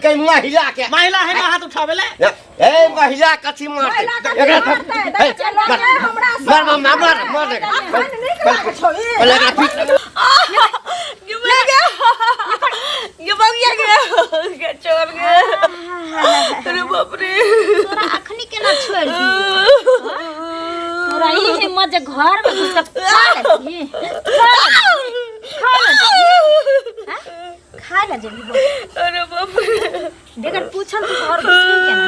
के महिला के महिला है ना हाथ उठावे ले ए महिला कथी मारते महिला कथी एकरा मारतै? ए, देखै छियै, मार लड़लै हमरा सँ। मार मार मार मार अखन नीक लागै छौ ई। पहिले एकरा पीट ये बगिया के चोर गे अरे बाप रे तोरा अखनी केना छोड़ दी तोरा ई हिम्मत जे घर में घुस के खा लेती खा लेती खा लेती खाय ला जेबी बोल अरे बाप रे बेगर पूछल तू घर घुसली केना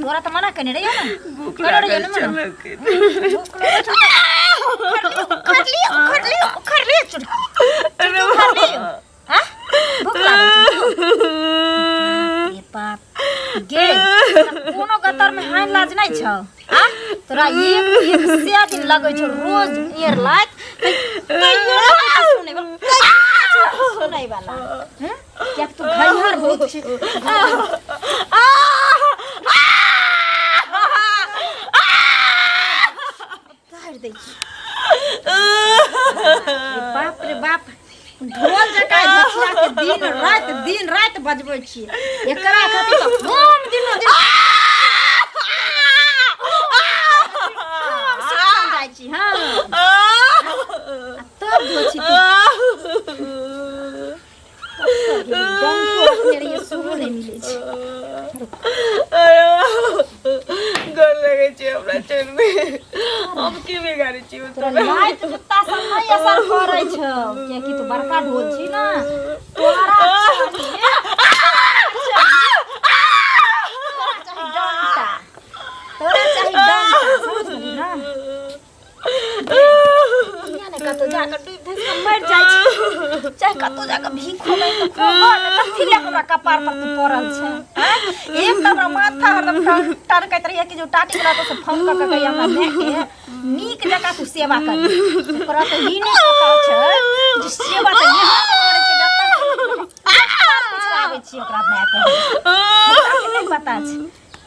तोरा त मना केने रहियो ना भूख करे रहियो लागल ना मना छल के भूख लागल छौ त उखड़ लियो उखड़ लियो उखड़ लियो चुटकी अरे उखड़ लियो हां भूख लागल छौ बाप रे बाप गे तोरा कोनो गतर में हानि लाज नहीं छौ आ तोरा एक एक से दिन लगै छौ रोज एयर लाइत कहियो सुनै वाला सुनै वाला हम्म? कियाक तू घैहर बहुत छी उतारि दै छी बाप रे बाप ढोल जकाँ घसिया के दिन राति बजबै छी एकरा खातिर तऽ हम दिनो दिन हम सिखल जाइ छी हँ आ तब धो छी तू डंको रखने रहियै सेहो नहि मिलै छै गोर लगै छी हमरा चलबै हम की बिगाड़ै छी तोरा लाइट जुत्ता सब नहि असर करै छौ कियाकि तू बड़का ढोल छी ना तोरा चाही डंटा तोरा चाही डंटा समझ गेली ना किया ने कतौ जाकऽ डूबि धसि कऽ मरि जाइ छी चाहे कतौ जाकऽ भीख खोबै तऽ खोबऽ ने कथी लए हमरा कपार पर तू पड़ल छै आँय? एक तऽ हमरा माथा हरदम टनकैत रहैया कि जो टाटी वाला तो फोन कऽ कऽ कहिया हमरा मायके नीक जकाँ तू सेवा कर ओकरा तऽ ई नहि पता छै जे सेवा तऽ यहाँ करै छै जतऽ पिछड़ाबै छी ओकरा मायके ओकरा नहि पता छै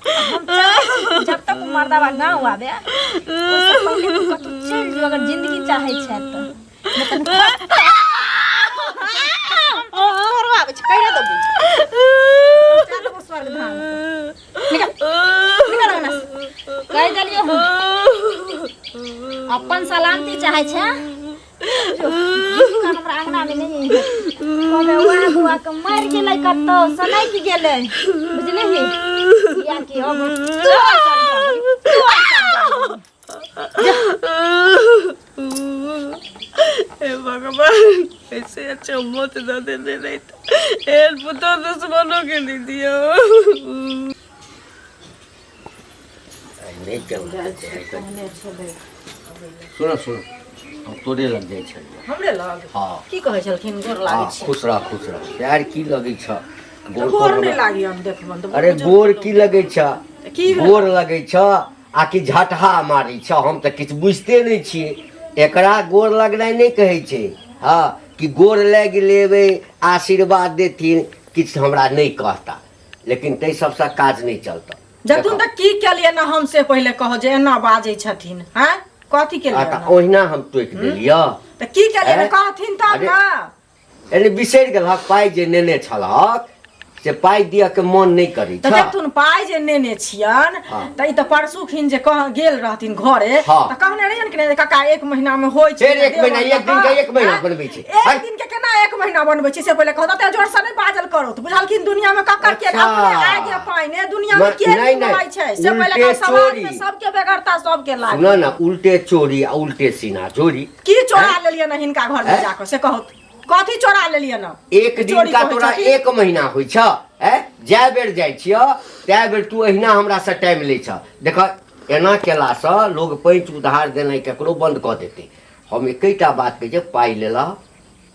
हम चाहै छी कि जब तक ओ मर्दाबा गाँव आबे ओहिसँ पहिले तू कतहु चलि जो अगर जिंदगी चाहै छै तऽ नहि तऽ तोरो आबै छै कहि देबू पहुँचा देबो स्वर्ग धाम निकल निकल अंगना से। कहि देलियौ हम अपन सलामती चाहै छै हमरा अंगना में नहीं है कहबै वएह बुआ के मरि गेलै कतौ सनकि गेलै बुझलिही किया कि अब तोरा सर जा तोरा सर जा हे भगवान ऐसे अच्छा मौत दे देने नहीं तो एहन पुतोह दुश्मनों के नहीं दियो नहि केलक सुन सुन हम तोरे लग जाइ छलियै हमरे लग हँ की कहै छलखिन गोर लागै हँ छी खुश रह खुश रह पैर की लगै छ गोर गोर पर नहि हमरा- लागी हम देखबन तऽ अरे गोर की लगै छ की भेल? गोर लगै छ आ कि झटहा मारै छ हम तऽ किछु बुझिते नहि छियै एकरा गोर लगनाइ नहि कहै छै हँ कि गोर लागि लेबै आशीर्वाद देथिन किछु हमरा नहि कहता लेकिन ताहि सबसँ काज नहि चलतौ जतुन तऽ की केलियै ना हम से पहिले कहो जे एना बाजै छथिन हैं कथी आ केलियै तऽ एना? ओहिना हम टोकि देलियऽ तऽ की केलियै हैं? कहथिन तब अरे- ना एने बिसरि गेलहक पाइ जे नेने छलहक से पाइ दिअ के मन नहि करै तऽ छ देखथुन पाइ जे नेने छियन हँ। तऽ ई तऽ परसुखिन जे कह गेल रहथिन घरे हँ। तऽ कहने रहियन कि नहि काका एक महीना मे होइ छै फेर एक महीना, एक दिन के एक महीना आँय? बनबै छै। एक आँय? दिन के केना एक महीना बनबै छै से पहिले कहू तऽ जोर से नहि बाजल करू तऽ बुझलखिन दुनिया मे ककर के अच्छा। अपने आगे पाइने दुनिया मे के नहि, नहि नहि, होइ छै से पहिले उल्टे कहू समाज मे चोरी। सबके बेगरता सबके लागे सुनऽ ने उल्टे चोरी आ उल्टे सीना चोरी की चोरा लेलियै ने हिनका घर मे आँय? जाकऽ से कहू कथी चोरा लेलियै ने एक दिन चोरी का कहै तोरा छथिन? एक महीना होइ छ ए जाय बेर जाइ छिय तै बेर तू अहिना हमरा से टाइम लै छ देख एना केलासँ लोग पैंच उधार देनाइ ककरो बंद कऽ देतै हम एकेटा बात कहै छियै पाइ लेलह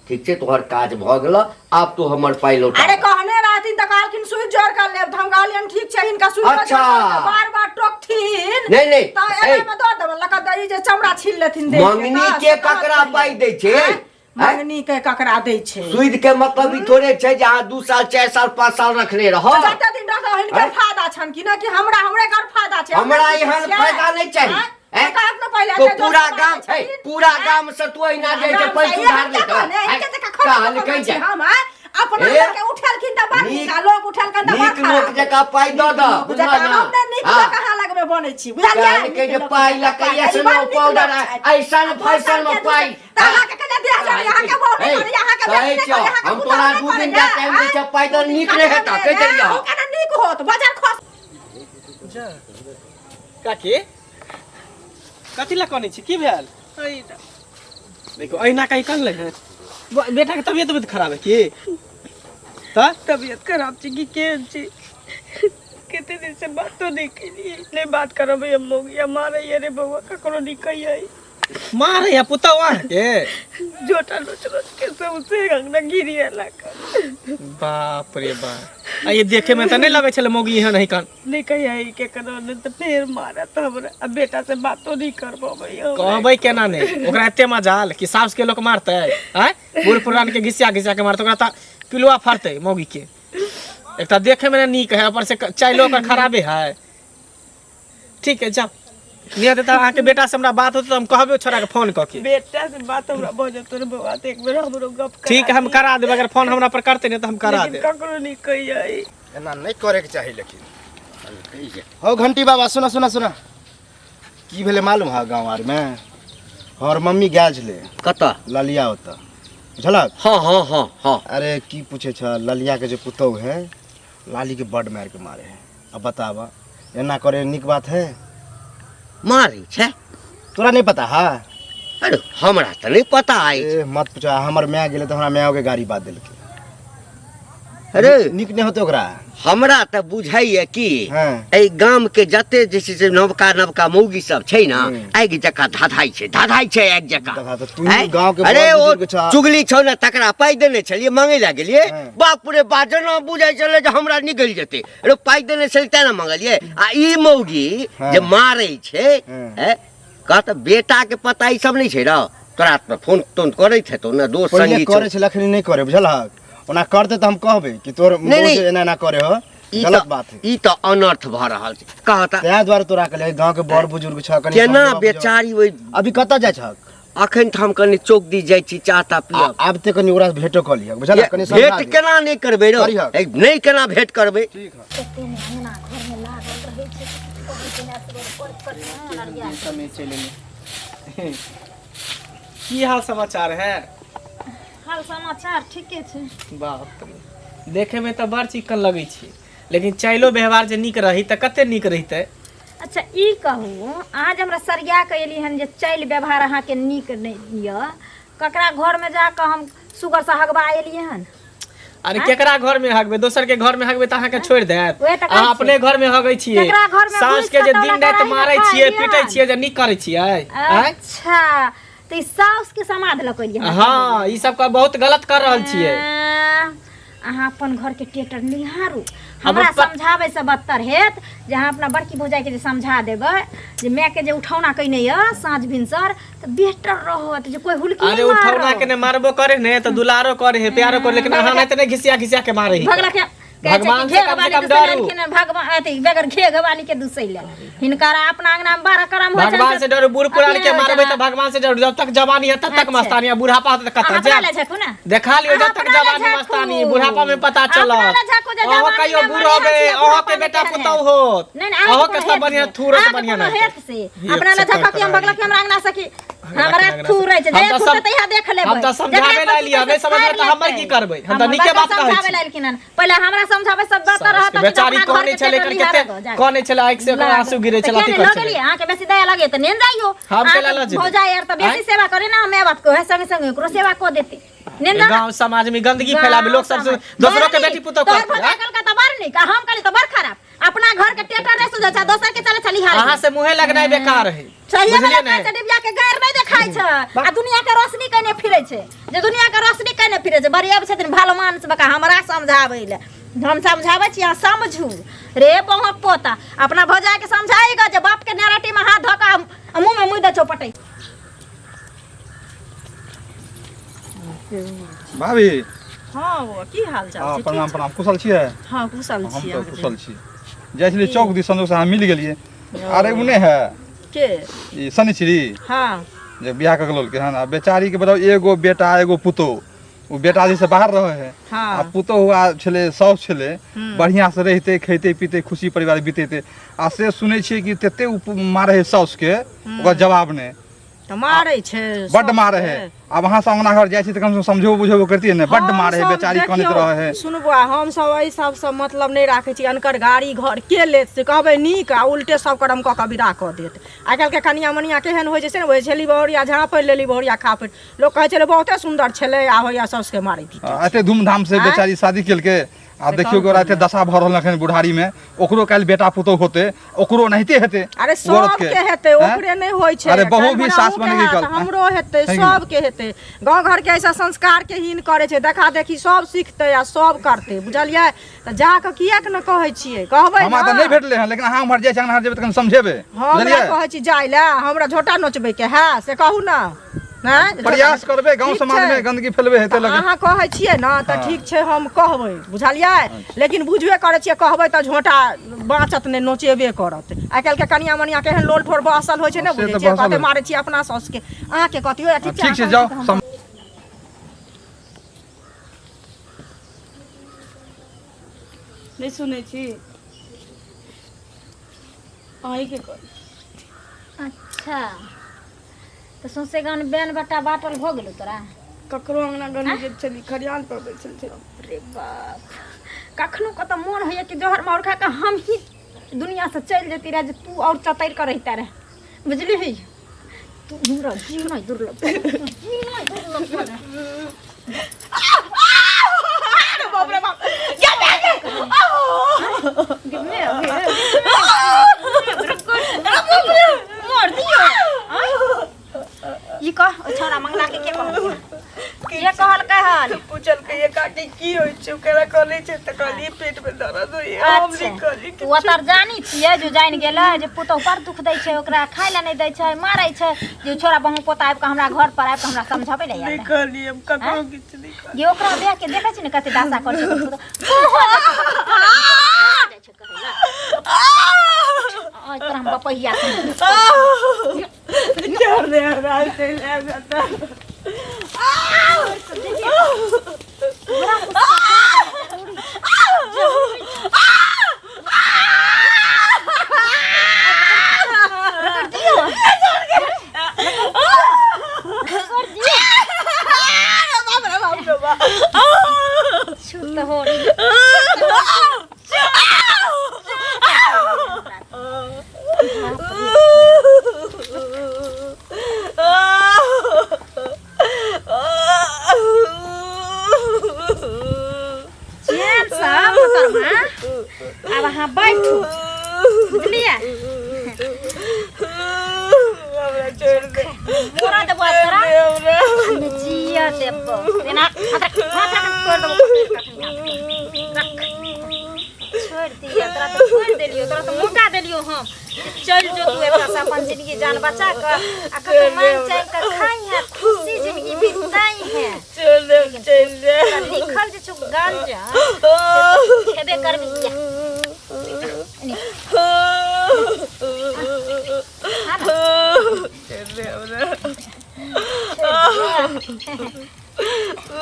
ठीक छै तोहर काज भऽ गेलह आब तू हमर पाइ लौटा अरे दे। कहने रहथिन तऽ कहलखिन सुइ जोड़ कर लेब तऽ हम कहलियनि ठीक छै हिनका सुइ अच्छा। बार बार टोकथिन नहि, नहि, तऽ ए। एना मे दऽ देबनि लका दही जे चमड़ा छील लेथिन देह के, मंगनी तऽ के से कहत ककरा पहिले। पाइ दै छै आँय? आँय? मंगनी के ककरा दै छै सुइद के मतलब ई थोड़े छै जे अहाँ 2 साल 4 साल 5 साल रखने रहब तऽ जते दिन रहतौ हिनकर आँय? फायदा छनि कि ना कि हमरा हमरे घर फायदा छै हमरा किछु एहन छियै? फायदा नहि चाही आँय? आँय? कहत ने पहिले तो एते जोर पूरा से गाम बाजै है छथिन। पूरा आँय? गाम से तू अहिना जाइ छै गाम से पैसा ये उधार हम ले क्या कहने, कऽ इनके तऽ कखनो कहलकै कमाइ छी जे हम, आँय? अपना ए? घर के उठेलखिन तऽ बड़ नीक आ लोक उठेलखिन तऽ बड़ नीक लोक खराब। जकाँ पाइ दऽ दऽ नीक लोक जकाँ बुझल हम नहि नीक हाँ। लोक अहाँ लगमे बनै छी बुझलियै कहलकै जे नीक लोक पाइ जकाँ लऽ कऽ पाइ। ऐसनो बड़ नीक पाउडर लोक छथि। ऐसन फैशन में पाइ तऽ अहाँके कने देह जानी अहाँके बहू नहि करैए अहाँके कहै बेटी नहि छियौ करैए अहाँके हम पुतहु तोरा नहि दू दिन करैए का टाइम दै छियौ पाइ दऽ नीक नहि हेतौ कहि देलियौ ओ केना नीक होत बाजार खस काकी कथी लए कनै छी की भेल देखो अहिना कहीं कनलै है बेटाके तबियत उबियत खराब है की तऽ तबियत खराब छै कि केहन छै कते दिन से बातो नहीं केलिए नहीं बात करबै हम मौगिया मारैया रे बौआ ककरो नहीं कहियै मारै है पुतहु अहाँके जोटा नोच नोच के सबसे अंगना गिरी लाग बाप रे बाप आ ये देखे में तऽ नहि लगै छलै मौगी एहन है कन नहीं कहियै के करो नहीं तऽ फेर मारत हमरा आ बेटा से बातो नहीं करबबै हमरा। कहबै केना नहि ओकरा एते मजाल कि साउस के लोक मारतै आँय बूढ़ पुरान के घिसिया घिसिया के मारतै ओकरा तऽ पिलुआ फड़तै मौगी के एक तऽ देखे में नीक है ऊपर से चाइलो ओकर खराबे है ठीक है जाओ नहीं हेतै तऽ अहाँके बेटा से हमरा बात होतै तऽ हम कहबै छोड़ा के फोन कऽ के बेटा से बात हमरा भऽ जेतौ रे बौआ तऽ एक बेर हमरो गप करा ठीक है हम करा देबै अगर फोन हमरा पर करतै नहि तऽ हम करा लेकिन देब ककरो नहीं कहियै एना नहि करैके चाही लेकिन हौ घंटी बाबा सुना सुना सुना की भेलै मालूम है गाँव आरमे हमर मम्मी गेल छलै कतऽ ललिया ओतऽ बुझलक हँ हँ हँ हँ अरे की पूछे छ ललिया के जे पुतहु है लाली के बड मार के मारे है अब बताब एना करे नीक बात है मारै छै तोरा नहीं पता है अरे हमरा तऽ नहि पता अछि ए मत पूछा हमर माय गेलै तऽ हमरा माय के गाड़ी बात देलकै अरे नीक नहि होतै ओकरा हमरा तऽ बुझाइए कि हँ। एहि गाम के जते जे छै से नवका नवका मौगी सब छै ने हम्म। आगि जकाँ धाधाइ छै धाधाइ छै आगि जकाँ दादा, तऽ तू आँय? गाँव के अरे बड़ ओ बुजुर्ग छह। चुगली छौ ने तकरा पाइ देने छलियै मांगै लए गेलियै हँ। बाप रे बा जेना बुझाइ छलै जे हमरा निकलि जेतै अरे पाइ देने छलियै तेँ ने मंगलियै आ ई मौगी हँ। जे मारै छै हँ। ऐं, कह तऽ बेटाके पता ई सब नहि छै रौ तोरा तऽ फोन तोन करैत हेतौ ने दोस्त पहिले संगी छौ। करे छलै अखनी नहि करे बुझलहक ओना करते तऽ हम कहबै कि तोर नहीं, बहू नहीं। जे एना एना करे हो ई गलत तऽ बात है ई तऽ अनर्थ भऽ रहल छै कह तऽ तैं दुआरे तोरा कहलियै गाँव के बड़ बुजुर्ग छह कनि केना समझबऽ बुझबऽ। बेचारी ओहि अभी कतऽ जाइ छहक अखन तऽ हम कनि चौक दिस जाइ छी चाह ताह पियब आब ते कनि ओकरा से भेंटो कऽ लिहक बुझलहक कनि समझा भेंट दिहक। केना नहि करबै रौ करिहक। ए, नहि केना भेंट करबै ठीक है कते ने अंगना घरमे लागल रहै छै कहै छै ने असगर पर पर मोन अरिया समय चलि एलै। की हाल समाचार है हाल समाचार ठीके छै बाप रे देखे में तऽ बड़ चिकन लगै छै लेकिन चाइलो व्यवहार जे नीक रही तऽ कते नीक रहितै अच्छा ई कहू अहाँ जे हमरा सरिया कऽ एली हन जे चालि व्यवहार अहाँके नीक नहि यऽ ककरा घरमे जाकऽ हम सुगरसँ हगबा एलियै हन अरे केकरा घर में हगबै दोसर के घर में हगबै तऽ अहाँके छोड़ि देत वएह तऽ कहै अहाँ छी। अपने घर में हगै छियै केकरा घरमे सास के घुसि जे कऽ दिन तौला राति कराही मारै रखा छियै एलियै पीटै हन। छियै जे नीक करै छियै आँय? अच्छा तऽ ई साउसके समाध लऽ कऽ एलियै हन। हँ ई सब बहुत गलत कर रहल छियै अहाँ अपन घरके टेटर निहारू हमरा अपन- समझाबै से बदतर हेत जे अहाँ अपना बड़की भौजाइके जे समझा देबै जे मायके जे उठौना कयने यऽ साँझ भिनसर तऽ बेहतर रहत जे कोई हुलकी अरे नहि उठौना मारत के ने मारबो करे ने तऽ दुलारो करे है प्यारो करे लेकिन अहाँ नहीं तऽ नहीं घिसिया घिसिया के मारे ही भगला के कहै छै भगवान कि से घेघ कम से वाली कम दुसै डरू लेलखिन हन, भगवान अथी बगैर घेघ वाली के दुसै ले हिनकर अपना अंगना में 12 करम होइ भगवान से डरू बूढ़ पुरान के मारबै तऽ भगवान भगवान से डरू जब तक जवानी है तब तक अच्छा। मस्तानी है बुढ़ापा होतै तऽ कतऽ अपना जायब ले झाकू ना देखा लियौ जब अहाँ तक अपना ले जवानी झाकू। मस्तानी बुढ़ापा में पता अपना चलत ले झाकू जे अहाँ जवानी कहियो में बूढ़ बढ़िआँ होबै छियै, अहाँ के बुढ़ापा में बेटा केहन पुतहु हैत। होत नहीं नहीं अहाँके अहाँ के कोनो सब हेत बढ़िआँ से थूरत अहाँके बढ़िआँ कोनो नहि हेत से अपना ले झाकू कि हम भगला कि हमरा अंगना से कि हमरा अंगना से। थूरै छै हम जे तऽ थूरतै सम- तहिया देख लेबै हम तऽ समझाबै जकरा लए एलियै, नहि थूरतै से समझबै तऽ फाड़ि हमर की लेतै। करबै? हम तऽ हमर नीके बड़का बात कहै समझाबै छी। लए एलखिन हन पहिले हमरा समझाबै सब बात सास रहत के बेचारी कहने छलै एकर कते कहने छलै आँखि से ओकर आंसू गिरै छलै अथी करै छलै अहाँके बेसी दया लगे तऽ नेन जाइयो हम केला लऽ जेबै? भौजाइ आर तऽ बेसी आँय? सेवा करे ना माय बाप के वएह संगे संगे ओकरो सेवा कऽ देतै नेन जा गांव समाज में गंदगी फैलावे लोग सब दोसरों के बेटी पुतोह तोहर करतै, भौजाइ आँय? कहलकै तऽ बड़ नीक आ हम कहली तऽ बड़ खराब अपना घर के टेटर नहीं सुझै छै दोसर के चले छली हार अहाँ से मुँहे लगनाइ बेकार है सही में बुझलियै लगै ने छै डिबिया के गैर नहीं देखाइ छै आ दुनिया के रोशनी कने फिरै छै जे दुनिया के रोशनी कने फिरै छै बड़ी आबै छथिन भलमानस बका हमरा समझाबै ले हम समझाबै छी अहाँ समझू रे बहुक पोता अपना भौजाइ के समझाएगा जे बाप के नेराटी में हाथ धऽ कऽ आ मुँह में मुँह दै छौ पटै भाभी हँ बौआ की हाल चाल हँ छै प्रणाम प्रणाम कुशल छियै हँ कुशल हम छी तऽ कुशल छी जाइ छलियै चौक दिस संजोग से अहाँ मिल गेलियै अरे ओ नहि है के ई शनिचरी हँ जे बियाह कऽ के लौलकै हन आ बेचारीके बताउ एगो बेटा एगो पुतोह ओ बेटा जे से बाहर रहै है हाँ। आ पुतोहु आ छलै साउस छलै बढ़िआँ से रहितै खैतै पीतै खुशी परिवार बितेतै आ से सुनै छियै कि तते ओ मारै है साउसके ओकर जवाब नहि तऽ मारै छै बड्ड मारै है आब अहाँ सब अंगना घर जाइ छी तऽ कम से कम समझेबो बुझेबो करतियै ने बड्ड मारै है हमसब बेचारी कनैत देखियौ, रहै है सुनू बौआ हमसब एहि सबसँ मतलब नहि राखै छी अनकर गाड़ी घर के लेत से कहबै नीक आ उल्टे सब करम कऽ कऽ विदा कऽ देत आइ काल्हिके कनिया मनिया केहन होइ छै से ने होइ छली बहुरिया झाँपि लेली बहुरिया खापड़ि लोक कहै छलै बहुते सुन्दर छलै आ होइया साउसके मारै पीटै आ, एते धूमधाम से बेचारी शादी केलकै आ देखियौ ओकरा एते दशा भऽ रहल एखन बुढ़ारी में ओकरो काल्हि बेटा पुतोह होतै ओकरो एनाहिते हेतै अरे औरत के। सबके हेतै हैं? ओकरे नहि होइ छै अरे बहु काल्हि भी मने सास अहूँके बनेगी हैत, कल हमरो हेतै है कि नहि? सबके हेतै गाँव घरके ऐसा संस्कार के हीन करै छै देखा देखी सब सीखतै आ सब करतै बुझलियै तऽ जाकऽ किएक ने कहै छियै कहबै हमरा तऽ ने नहि भेटलै हँ लेकिन अहाँ उम्हर जाइ छी अंगना जेबै तऽ कनि समझेबै हमरा बुझलियै कहै छी जाय लए हमरा झोटा नोचबैके है से कहू ने हैं? प्रयास करबै गाँव ठीक समाज छै। में गंदगी फैलबै हेतै तऽ लेकिन अहाँ कहै छियै ने तऽ हाँ। ठीक छै हम कहबै बुझलियै लेकिन बुझबे करै छियै कहबै तऽ झोंटा बाँचत नहि नोचेबे करत आइ काल्हिके कनिया मनिया केहन लोल ठोर बहसल होइ छै ने से बुझै तऽ छियै बहसल कहतै होइ। मारै छियै अपना साउसके अहाँके कथियो ठीक छै ठीक छै अहाँ जाउ कहै छी तऽ हम नहि सुनै छी अहीँके कहै अच्छा तऽ सौंसे गान बेन बट्टा बाटल भऽ गेलौ तोरा ककरो अंगना घर नहि गेल छली खरियान पर बैसल छली रे बाप कखनो कऽ तऽ मोन होइए कि जहर मार खा कऽ हम ही दुनियासँ चलि जैती रहे जे तू आओर चतरि कऽ रहिता रहे बुझलिही तू हमरा जीना दुर्लभ जीना दुर्लभ भऽ अरे बाप रे बाप ये बेटी मर दियो ई कह ओ छौड़ा मंगला के के कहलकै के कहलकै हन पूछलकै ये काकी की होइ छै ओकरा कहले छै तऽ कहलियै पेट मे दर्द होइए हम अच्छा नहि कहली ओ ओतर जानी छियै जो जानि गेलै जे पुतहु पर दुख दै छै ओकरा खाय लए नहि दै छै मारै छै जे छोरा बहु पोता आबि कऽ हमरा घर पर आबि कऽ हमरा समझाबै लए नहि आयल रहै। कहली हम ककरो किछु नहि कहली जे ओकरा देख के देखै छी ने कते दासा करै छै ओकर पुतहु। जाइ छै कहै लए। आइ तोरा हम बपहिया छोड़ दे हमरा चलि आयब एतऽ। छूत हो रही चैन से मोहतरमा आब अहाँ बैठू बुझलियै हमरा छोड़ दे मोरा देबो आब तोरा हमरा हमे जिया देबो एना हाथ रख हाथ रख तोड़ देबो रख छोड़ दिया तोरा तो छोड़ देलियो तोरा तो मौका देलियो हम चल जो तू एतऽ से अपन जिंदगी जान बचा कऽ आ कतौ मांग चांग कऽ खाई है खुशी जिंदगी बिताई है छोड़ दे चलि जा तोरा लिखल जे छौ गांजा से तो खेबे करबी किया छोड़ दे हमरा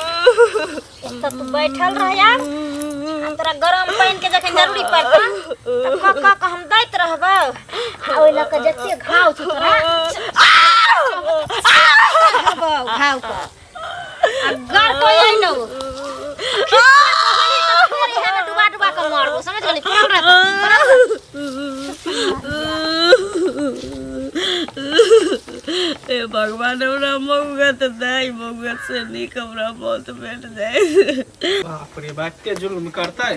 एतऽ तू बैठल रह यार आ तोरा गरम पानि के जखन जरूरी पड़तौ तऽ कऽ कऽ कऽ हम दैत रहबौ आ ओहि लऽ कऽ जते घाव छौ तोरा रहबौ घाव के आ गर कोई अइलौ फेर इएह में डुबा डुबा कऽ मारबौ समझ गेली पड़ल रह पड़ल रह। हे भगवान हमरा मौगा तऽ नहि मौगा से नीक हमरा मौत भेट जाय बाप रे बा एते जुल्म करतै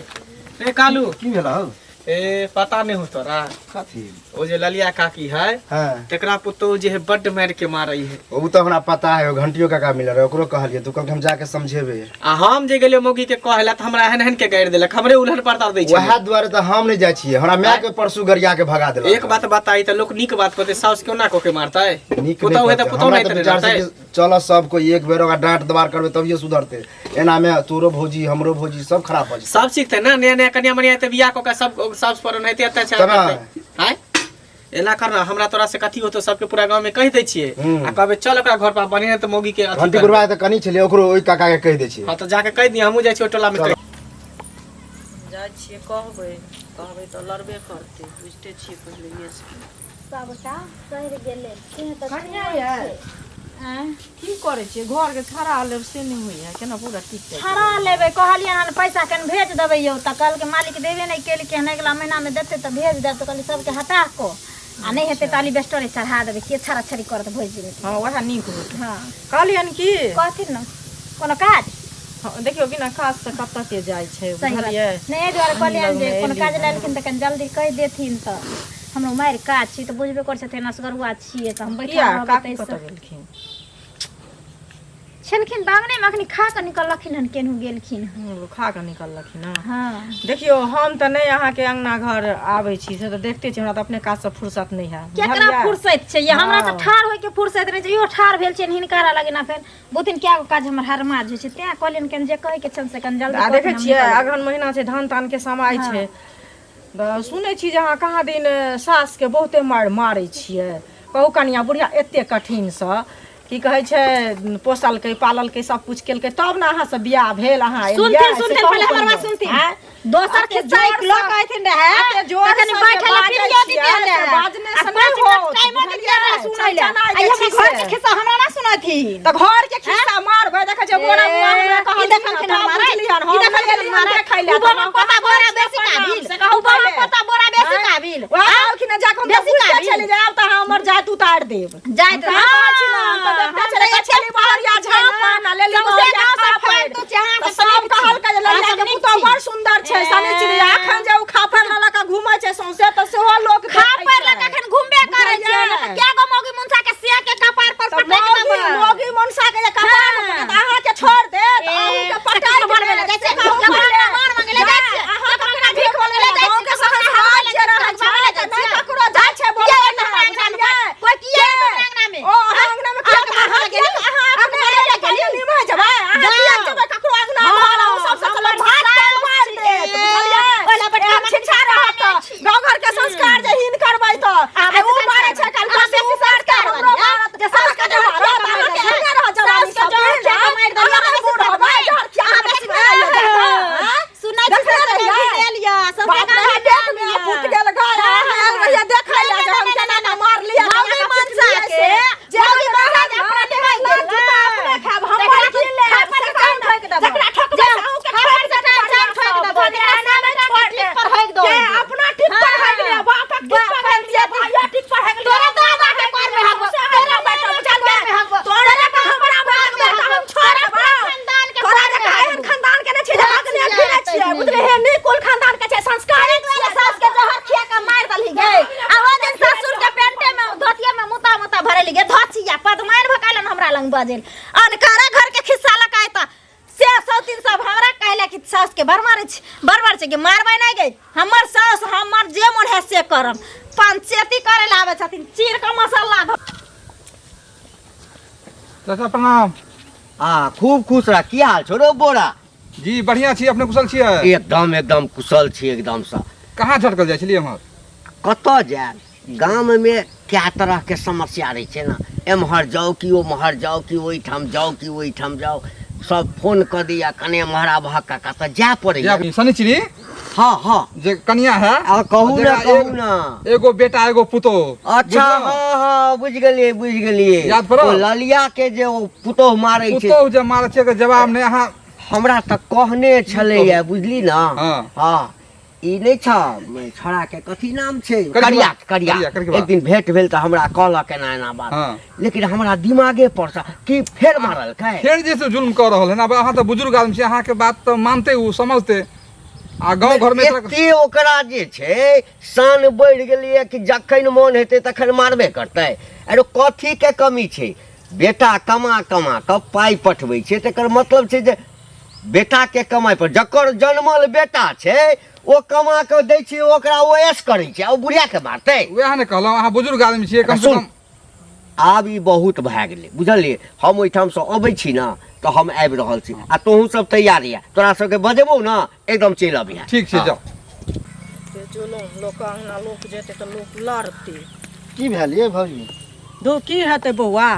रे कालू की भेल हौ ए पता नहीं हो तोरा कथी ओ जे ललिया काकी है हाँ तेकरा पुतोहु जे है बड्ड मारि के मारै है ओ तऽ हमरा पता है ओ घंटियो काका मिलल रहे ओकरो कहलियै तू कहलकै हम जाके समझेबै आ हम जे गेलियै मौगी के कहै लए तऽ हमरा एहन एहन के गारि देलक हमरे उलहन परतार दै छै वएह दुआरे तऽ हम नहि जाइ छियै हमरा माय के परसू गरिया के भगा देलक एक बात बताई तऽ लोक नीक बात कहतै साउस केना कऽ के मारतै नीक नहि पुतोहु है तऽ कहतै। पुतोहु हमरा नहि तऽ तऽ विचार छै रहतै कि चल सब कोई एक बेर ओकरा डांट दबार करबै तभिए सुधरतै एना मे तोरो भौजी हमरो भौजी सब खराब भऽ जेतै सब सीखतै ना नया नया कनिया मनिया तऽ बियाह कऽ के सब साउस पर ओनाहिते अत्याचार केना? करतै आँय एना कर ना हमरा तोरा से कथी होतो सबके पूरा गांव में कहि दै छियै आ कहबै चल ओकरा घर पर बढ़िया तऽ मौगी के अथी घंटी करबै। बुढ़वा तऽ कनी छलै ओकरो ओहि काका के कहि दै छियै हँ तऽ जाके कहि दियै हमहूँ जाइ छियै ओहि टोला में कहि जाइ छियै कहबै कहबै तऽ लड़बे करतै बुझिते छियै पहिलैए से सबटा सड़ि गेलै से तऽ कनिया यै आँय? की करै छियै घरके छड़ा लेब से नहि होइए केना पूरा टिक जाइ छड़ा लेबै कहलियै हन पैसा कनि भेज देबै यौ तऽ कहलकै मालिक देबे नहि केलकै हन अगिला महीनामे देतै तऽ भेज देब तऽ कहलियै सबके हटा कऽ आ नहि हेतै तऽ अलिबेस्टरे चढ़ा देबै के छड़ा छड़ी करत भरि जिनगी हँ उएह नीक होत हँ कहलियनि की कहथिन ने कोनो काज हँ, देखियौ बिना काज से कतऽ के जाइ छै सही बात बुझलियै नहि एहि दुआरे कहलियनि जे लगमे कोनो एली काज हन। लेलखिन तऽ कनि जल्दी कहि देथिन तऽ हमरो मारि काज छी तऽ बुझबे करै छथिन असगरुआ छियै तऽ हम बैठल किया रहबै काकी ताहिसँ कतऽ गेलखिन छलखिन बागने मे अखनी खा कऽ निकललखिन हन केनहु गेलखिन हन खा कऽ निकललखिन हँ हँ देखियौ हम तऽ नहि अहाँके अङ्गना घर आबै छी से तऽ देखते छी हमरा तऽ अपने काजसँ फुर्सत नहि है केकरा बुझलियै? फुर्सत छै ये हमरा तऽ हँ। ठाढ़ होइके फुर्सत नहि छै इहो ठाढ़ भेल छियनि हिनकारा लगेना फेर बहुतिन कए गो काज हमर हरमाज होइ छै तें कहलियनि कनि जे कहैके छनि से कनि जल्दी आ देखै कहथिन, हम छियै निकलबै। अगहन महीना छै धान तानके समय छै तऽ सुनै छी जे अहाँ कहाँ दिन सासके बहुते मारि मारै छियै कहू कनिया बुढ़िया एते कठिनसँ की कहै छै पोसलकै पाललकै सब कुछ केलकै तब ने अहाँसँ बियाह भेल अहाँ एलियै, सुनथिन से सुनथिन कहू पहिले हमर कनिया। बात सुनथिन आँय? दोसर एते खिस्सा एक जोरसँ- लऽ कऽ अयथिन रहए एते जोरसँ तखन जे बैठे लए बाजै पीढ़ियो छियै, दितियन से रहए बाजने आ से पाँच नहि मिनट होत, टाइमो दितियन रहए बुझलियै? सुनै लए चनचना आ ई जाइ हमर छी घर से। के खिस्सा हमरा ना सुनथिन तऽ घर के खिस्सा मारबै देखै छियै बोरा बुआ हमरा ई कहलखिन देखलखिन तब हमारे बुझलिहन, ई हम देखलखिन गेलिहन हमारे देखै लए, उ तऽ बोरा हम पोता कहाँ बोरा छियै बेसी प्रणाम, काबिल से कहू उ बोरा पहिले। पोता बोरा बेसी आँय? काबिल वएह कहलखिन हँ, जाकऽ हम तऽ बेसी बुझिते काबिल। छलियै जे आब तऽ अहाँ हमर जात उतारि देब जाइत हम कहाँ कहै छी ने, हम तऽ देखते छलियै, कहै छलियै, बहरिया झाँपन आ लेली सौंसे बहरिया गाँव सब खापरि। फालतू छै, अहाँ तऽ सब सब नीक छी। कहलकै जे अहाँ ललिया सब के नीक पुतोहु छी। बड़ सुन्दर छै शनिचरी अखन जे ओ खापरि लऽ लऽ कऽ घूमै छै सौंसे तऽ सेहो लोक देखै खापर लऽ छै। कऽ एखन घुमबे करै छियै बुझलियै? नहि तऽ कए गो मौगी मुनसा के सिया के कपार पर तऽ पटकि मौगी देबै मौगी मनसा के जे कपार हाँ। पर तऽ अहाँके छोड़ देत ए, अहूँके तऽ पटाइ किछु बनबै लए जाइ देत, छियै? से कहू ककरो पहिले। अंगना मार मांगे लए जाइ छियै? अहाँ ककरो ककरा अंगना भीख मांगे लए जाइ गाँव छियै? के ककरो अंगना संस्कार हगबै लए जे जाइ रहै छियै? छै ककरो तऽ नहि अंगना ककरो जाइ छै किया बोलबै एतऽ लए, अंगना मे? बुझलियै? कोइ किया एतऽ अंगना मे? ओ अहाँ अंगना मे किया अहाँके अहाँ मार किया गेली? अहाँ अहाँके अपने मार एलियै गेली? निमह जेबै अहाँ जाउ। किया जेबै ककरो अंगना घर अहूँ सब से हमर भात साउस मारि देत छियै। बुझलियै ओहि लए बटका एहन शिक्षा रहत तऽ गाँव घर के संस्कार जे हीन करबै तऽ अहाँ आ उ बेसी मारै छै संस्कार काल्हि अहाँ से उ बेसी मारतै संस्कार हमरो वाली, मारत जे साउस के अहाँके जहर मारत खिया कऽ मारि अहाँके देलकै। एहने रहत जवानी साउस के सब जहर दिन खिया कऽ मारि देलकै, अहाँ अहाँ बूढ़ बेसी होबै जहर खिया अहाँ कऽ बेसी देखने रहियै जाकऽ, आँय? सुनै छी देखने ससुर रहियै? के लिअ ससुर बाप रे, के पेट में फूट गेल गाय अहाँ आयल रहियै देखै लए जे हम केना कऽ मारलियै मौगी केना कऽ मनसा पिटलियै के, से। जे मौगी मनसा रहत जे अपना ने, निभाइ लाल गेल जूता ने। अपने खायब, हमर जकरा की लेब? खापर से से टांग कहू ने, ठोकि देबो। जकरा ठोकबै जा, से अहूँके खापर ठोकि से देत टांग बढ़िआँ ठोकि सँ, देबो। बुझलियै? जकरा एना नहि टांग छोड़ि ठीक देत। पर होइक दो। जे अपना ठीक पर होइक लिअ, बापक ठीक पर होइक लिअ, भाइयो ठीक पर होइक लिअ, तोरा दादा के कर में हगबो, से तोरा हमरा बेटा दादा के बुझलियै? कर में हगबो, तोरा जकाँ हमरा भागबै तऽ हम छोड़ि देबौ। खानदान के तोरा कर में जकाँ एहन हगबो। खानदान के नहि छै जे हगने फिरै छियै, बुझलियै? हे नीक कुल खानदान के छै, संस्कारी छियै। सास के जहर खिया के मारि देलही गे आ ओ दिन ससुर के पेंटे में धोतिया में मुता मुता भरेली गे धोतिया पदमाइन भकालन हमरा लंग बजेल अनकारा घर के खिस्सा लकायता से सौतीन सब हमरा कहले कि सास के बड़ मारै छै बड़ मारै छै कि मारबै नहि गे हमर सास हमर जे मन है से करम पंचायती करे ला आबै छथिन चीर के मसाला चाचा प्रणाम आ खूब खुश रह की हाल छौ रौ बोरा जी बढ़िआँ छी अपने कुशल छियै एकदम एकदम कुशल छी एकदमसँ कहाँ झटकल जाइ छलियै एम्हर कतऽ जायब गाममे कए तरहके समस्या रहै छै ने एम्हर जाउ कि ओम्हर जाउ कि ओहिठाम जाउ कि ओहिठाम जाउ सब फोन कऽ दैया कने एम्हर आबहक काका तऽ जाय पड़ैया शनिचरी हँ हँ जे कनिया है आ कहू ने जेकरा कहू एक- ने एगो बेटा एगो पुतोह अच्छा हँ हँ बुझि गेलियै बुझि गेलियै याद पड़ल? ओ ललिया के जे ओ पुतोह मारै छै पुतोह जे मारै छै एकर जवाब नहि अहाँ हमरा तऽ कहने छलैया बुझली ने हँ। हँ ई नहि छ छोड़ाके कथी नाम छै करिया, करिया करिया करिया, करिया। एक दिन भेंट भेल तऽ हमरा कहलक एना एना बात हँ। लेकिन हमरा दिमागे पर से कि फेर मारलकै फेर जे से जुल्म कऽ रहल है ने आब अहाँ तऽ बुजुर्ग आदमी छी अहाँके बात तऽ मानते ओ समझते आ गाँव घरमे एते ओकरा जे छै शान बढ़ि गेलैए कि जखन मोन हेतै तखन मारबे करतै अरे कथीके कमी छै बेटा कमा कमा कऽ पाइ पठबै छै तकर मतलब छै जे बेटाके कमाइ पर जकर जनमल बेटा छै ओ कमा कऽ दै छै ओकरा ओ ऐश करै छै आ ओ बुढ़ियाके मारतै वएह ने कहलहुँ अहाँ बुजुर्ग आदमी छियै कम से सुन कम आब ई बहुत भए गेलै बुझलियै हम ओहिठामसँ अबै छी ने तऽ हम आबि रहल छी आ तोहूँ सब तैयार यऽ तोरा सबके बजेबौ ने एकदम चलि अबिहे ठीक छै जाउ जुलुम लोक अङ्गना लोक जेतै तऽ लोक लड़तै की भेल ये भौजी? धू की हेतै बौआ,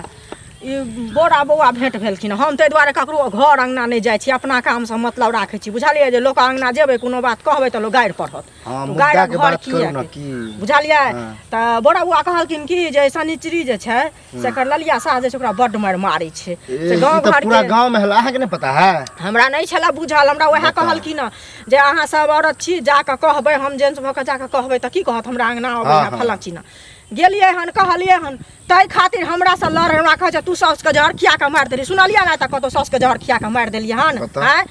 ई बोरा बौआ भेंट भेलखिन। हम ताहि दुआरे ककरो घर अङ्गना नहि जाइ छी, अपना कामसँ मतलब राखै छी, बुझलियै? जे लोक अङ्गना जेबै कोनो बात कहबै तऽ लोक गारि पढ़त। हाँ, तऽ मुद्दा गारिक के घर बात किया करू ने के? की बुझलियै? हाँ। तऽ बोरा बौआ कहलखिन कि जे शनिचरी जे छै से एकर ललिया सास जे छै ओकरा बड्ड मारि मारै छै। ए, से ई गाँव तऽ घर पूरा के गांव में हल्ला, अहाँके नहीं पता है? हमरा नहि छलए बुझल। हमरा उएह कहलखिन हँ जे अहाँ सब औरत छी, जाकऽ कहबै। हम जेंट्स भऽ कऽ जाकऽ कहबै तऽ की कहत, हमरा अङ्गना अबै हाँ, है हाँ। फलाँ चिन्ना। गेलियै हन, कहलियै हन, ताहि खातिर हमरासँ लड़। हमरा कहै छै तू साउसके जहर खिया कऽ मारि देली। सुनलियै ने तऽ कतहु साउसके जहर खिया कऽ मारि देलियै हन? कतऽ? आँय,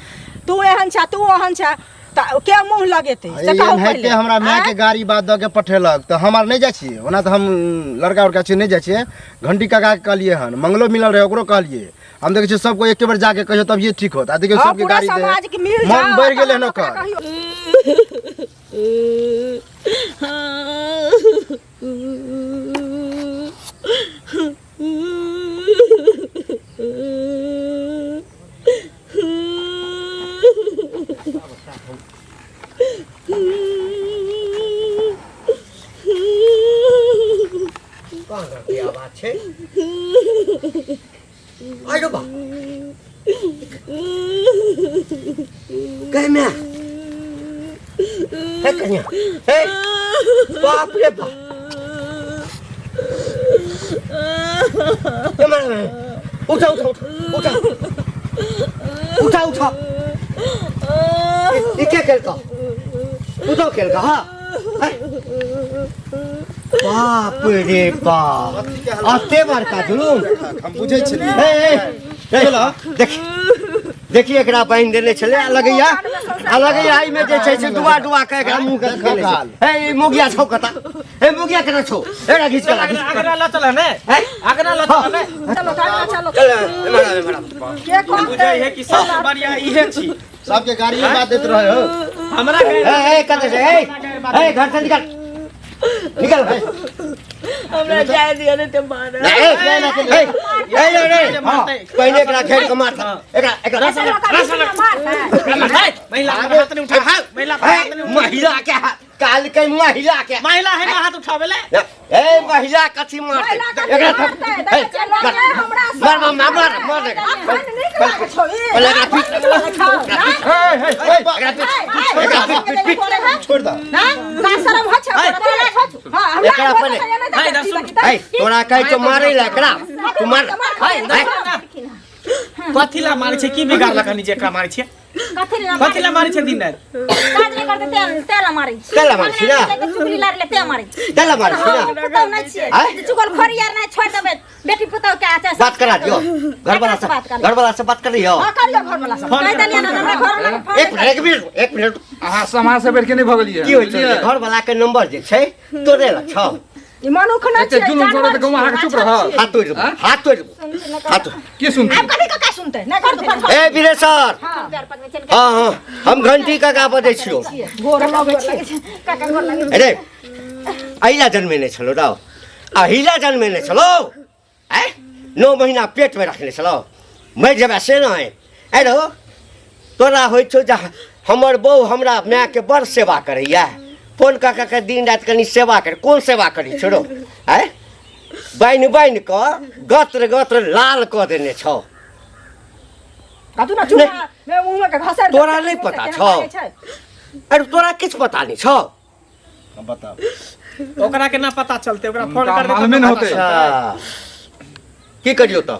तू एहन छै, तू ओहन छै, तऽ के मुँह लगेतै से कहू एनाहिते पहिले। हमरा माय के आँय? गाड़ी बात दऽ के पठेलक तऽ हम आर नहि जाइ छियै। ओना तऽ हम लड़का उड़का छियै, नहि जाइ छियै। घंटी काका के कहलियै हन, मंगलो मिलल रहै ओकरो कहलियै। हम देखै छियै सबको एके बेर जाके कहियो तभिए ठीक होत। आ देखियौ हँ, सबके पूरा गाड़ी दे समाज के मिल मन जाओ, बढ़ि गेलै हन तहन ओकरा ओकर। कहियौ। कहाँ के आवाज छै? आइ बा कह मैं हे कन्या, हे बाप रे बाप, ए मारे मारे, उठा उठा उठा उठा उठा उठा। ई के केलका? उठो, केलका? हाँ, बाप रे बाप, अते बड़का जुलूम। हम बुझै छलियै। ए ए ए, देख देखिए, एकरा बान्हि देने छलै आ लगैया एहिमे जे छै से डुबा डुबा के एकरा मुँह के देने छै। हे, ई मुगिया छौ कता? हे मुगिया केना छौ? एकरा घीच के ला, घीच। अगना लऽ चल ने। हे, अगना लऽ चल ने। चलो चलो चलो। चल, एम्हर आब, एम्हर आब। के कहतै? बुझै है कि सबसे बढ़िया इहे छी। सबके गाड़ी बात दैत रहे हो। हमरा ए ए, कतऽ छै? ए ए, घर से निकल, निकल भाई। हमरा जाय दिअ ने तऽ मारत। ए ए ए ए, हाँ, पहिले एकरा घेर के मार एकरा, एकरा। महिला पर हाथ नहीं उठा, महिला पर हाथ नहीं उठा। महिला के हाथ काल के महिला के महिला है ना हाथ उठावे ले। ए महिला कथी मारतै? महिला कथी एकरा मारतै? ए, देखै छियै, मार लड़ै हमरासँ। मार मार मार मार एकरा। अखन नीक लागै छौ ई? पहिले एकरा पीट, नीक लागै छौ, ना? एकरा पीट, एकरा पीट, पीट, पीट। छोड़ दऽ। ना? ना शरम होइ छै ओकरा? तोरा होइ छौ? हाँ, हमरा एकरा होइ पहिले- छै, नहि देखै छी, बाकी तऽ- ए तोरा कहै छौ मारै लए एकरा, तू मार। ए, कथी ला मारै छै? की बिगाड़लक हनी जे एकरा मारै छियै? कथी ला? कथी ला मारै छै दिन राति? काज नहि करतै तें तें ला मारै छी। तें ला मारै छी ना? चुगली लार ले तें मारै छी। तें ला मारै छी ना? हम पुतहु नहि छियै आँय? जे चुगल खोरी आर नहि छोड़ि देबै बेटी पुतहु के आचार। बात करा दियौ घरवाला से। बात करा। घरवाला से बात करियौ। हाँ, करियौ घरवला से। कहि देलियै ने हमरा घर लग फोन। एक मिनट, एक मिनट, एक मिनट। अहाँ समाज से बैठ के नहीं भगलियै। की होइ छै जे घरवाला के नंबर जे छै तोरे लग छौ? ई मनुख नहि एते छियै, जुलुम जानवर करत तऽ गाँव अहाँके छियै, चुप रहत। हाथ तोड़ि देबौ, हाथ तोड़ि देबौ, हाथ तोड़ि। की सुनतै? आब कथी कका सुनतै? नहि कर दो, कर। ए वीरेश्वर, पैर पकड़ै छियनि। हाँ हाँ, हम घंटी काका बजै छियौ। गोर लगै छै। काका, गोर लगै। अरे अहिला जन्मेने छलौ रौ, अहिला जन्मेने छलौ? आँय, 9 महीना पेटमे रखने छलौ, मरि जेबै से नहि। आइ रौ, तोरा होइ छौ जे हमर बहू हमरा मायके बड़ सेवा करैया, फोन कऽ कऽ के दिन राति कनि सेवा कर। कोन सेवा करै छौ रौ? आँय, बान्हि बान्हि कऽ गत्र गत्र लाल कऽ देने छौ। कतू ना चूल्हा मे मुँह के घसैर तोरा नहि पता छौ? अरे तोरा किछु पता नहि छौ? बताउ। ओकरा के ना पता चलते, ओकरा फोन हुनका कर देतै मालूमे तऽ नहि पता होतै। चलतै। अच्छा, की करियौ तऽ?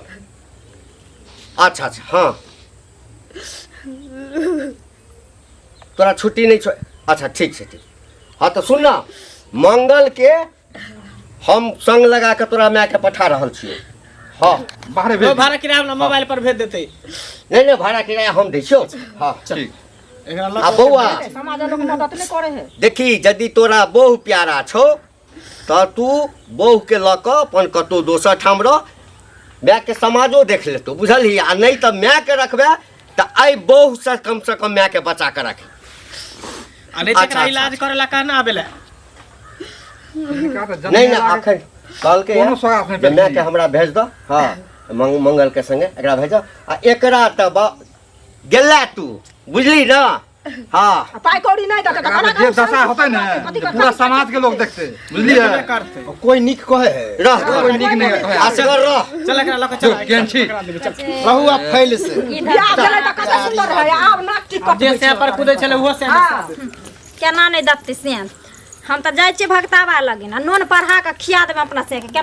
अच्छा अच्छा, हाँ, तोरा छुट्टी नहि छौ? अच्छा, ठीक छै, ठीक। हाँ तऽ सुन न, मंगल के हम संग लगा के तोरा मायके पठा रहल छियौ। हाँ। बाहरे ओ भेज। भाड़ा किराया हमरा मोबाइल पर भेज देतै। नहि नहि, भाड़ा किराया हम दै छियौ। हाँ। ठीक। एकरा लऽ आ बौआ, समाज लोक मदद नहि करै है। देखी, यदि तोरा बहु प्यारा छौ तऽ तू बहुके लऽ कऽ अपन कतहु दोसर ठाम रह, मायके समाजो देख लेतौ, बुझलही? आ नहि तऽ मायके रखबै तऽ एहि बहुसँ कमसँ कम मायके बचा कऽ राखी। आ नहि तऽ अच्छा, एकरा अच्छा, इलाज करे ला कहना आबे ला। हिनका तऽ नहि नहि, जन्मेला के अखन कहलकै कोनो सौगात नहि जे मायके भेटलै। हमरा भेज दऽ। हाँ, मंगलके संगे एकरा भेज दऽ। आ एकरा तऽ गेला तू, बुझली ने? हँ आ पाइ कौड़ी नहि देतै तऽ एकरा कोना जे दशा होतै ने कथी जे पूरा समाज के लोग देखते बुझलियै करतै कोई नीक कहे है रह कोई नीक नहि कहै असगर रह चल एकरा लऽ कऽ चल केहन छी रहू आप फैल से बियाह भेलै तऽ कते सुन्दर रहै आब नाक टिकट जे से पर कुदै छलै ओहो से केना नहि दबतै सेन हम तऽ जाइ छियै भगताबा लगिन आ नून पढ़ा कऽ खिया देबै अपना से केना।